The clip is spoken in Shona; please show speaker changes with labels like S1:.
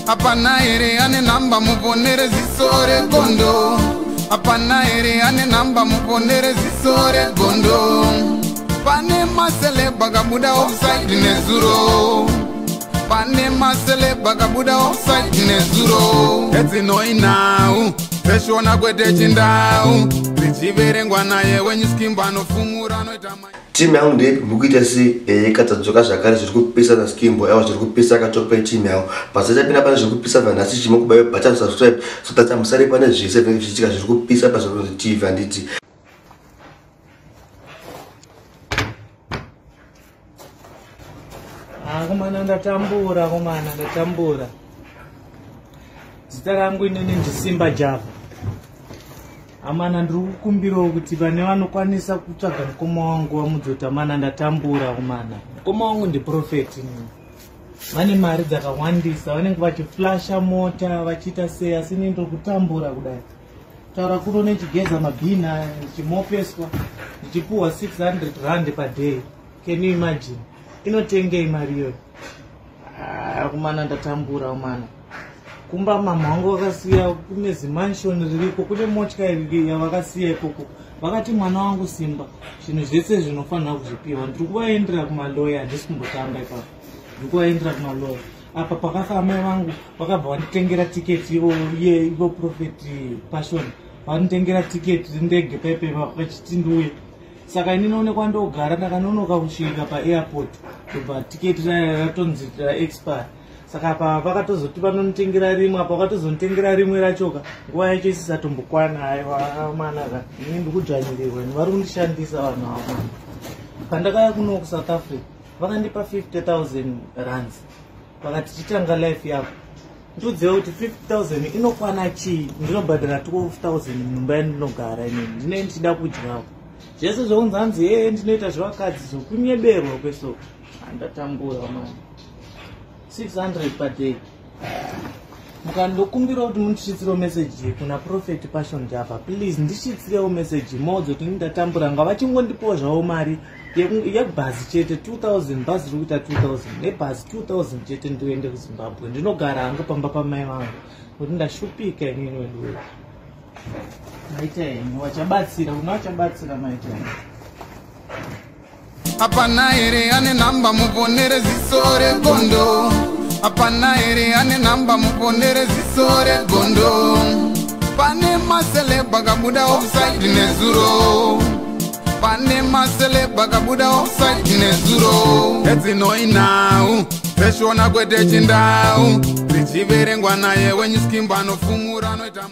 S1: Hapana here ane nhamba muponere ziso regondo? Hapana here ane nhamba muponere ziso regondo? Pane maceleb akabuda offside nezuro. Pane maceleb akabuda offside nezuro. Edzinoi nhau dzeshona kwete chindau dzichiverengwa naye wenyu Skimbo anofumura anoita.
S2: Timu yangu ndeipi? Mukuita sei? Katadzoka zvakare zviri kupisa naSkimbo. Aiwa, zviri kupisa akatopa timu yangu pasachapinda pane zviri kupisa vanhasi. Chimo kubayo button subscribe so that musare pane zvese zvinenge zvichiitika zviri kupisa paZvakunzi TV, handiti?
S3: Akomana, ndatambura. Akomana, ndatambura. Zita rangu inini ndiSimba Java. Amana, ndiri kukumbirawo kuti pane vanokwanisa kutsvaga mukoma wangu vamudzoti, amana, ndatambura. Akomana, mukoma wangu ndiprophet. Vane mari dzakawandisa, vanenge vachiflasha mota, vachiita sei, asi ini ndiri kutambura. Kudai taura kuno nechigeza mabhina, ndichimopeswa, ndichipuhwa 600 rand paday. Can you imagine? Inotengei mari iyoyo? Akomana, ndatambura. Amana, kumba mama vangu vakasiya kune zimansion ririko, kune motya yavakasiya ikoko. Vakati, "Mwana wangu Simba, zvinhu zvese zvinofanira kuzvipiwa." Ndiri kuvaendera kumaloya, handisi kumbotamba ipapo. Ndiri kuvaendera kumaloya. Apa pakafa amai vangu, vakabva vanditengera tiketi ivo, iye ivo Prophet Passion vanditengera tiketi rendege paipe, vachiti ndiuye. Saka ini noonekwa ndogara, ndakanonoka kusvika paairport, ndobva tiketi raya ratonzi raexpire. Saka apa vakatozoti vanonitengera rimwe. Apa vakatozonitengera rimwe rachoka nguva yacho isisatombokwana. Aiwa manaka, ini ndikudzvanyirirwa, ni vari kundishandisa vanhu ava. Mana, pandakauya kuno kuSouth Africa vakandipa 50 000 rands, vakati, "Chitanga life yako." Ndikuziva kuti 50 000 inokwana chii? Ndinobhadhara 12 000 munyumba yandinogara inini, ndinee ndichida kudyawo zvese zvokunzi hanzi ee ndinoita zvevakadzi, zvokunyeberwa kweso. Handatambura mani, 600 per Mukandokumbira kuti mundisvitsirewo meseji kuna Prophet Passion Java, please ndisvitsirewo meseji modzo kuti ndatambura. Ngavachingondipowo zvavo mari yebhazi chete, 2000. Bhazi riri kuita 2000, nebhazi 2000 chete, ndioende kuZimbabwe, ndinogara hangu pamba pamai vangu, kuti ndashupika inini. Weduwe, maita henyu vachabatsira, kuna vachabatsira, maita henyu.
S1: Hapana here ane nhamba muponere ziso regondo? Hapana here ane nhamba muponere ziso regondo? Pane maceleb akabuda offside nezuro. Pane maceleb akabuda offside nezuro. Edzinoi nhau dzeshona kwete chindau dzichiverengwa naye wenyu Skimbo anofumura anoita.